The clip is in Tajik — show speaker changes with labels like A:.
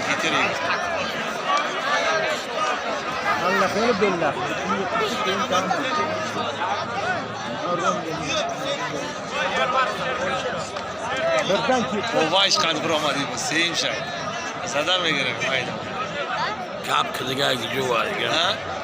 A: Критерий.
B: الله خير بالله.
A: Овайш қад биромадӣ, сеюм шай зада мегирем майда.
C: Гап киdiга гиҷо вайга.
A: А?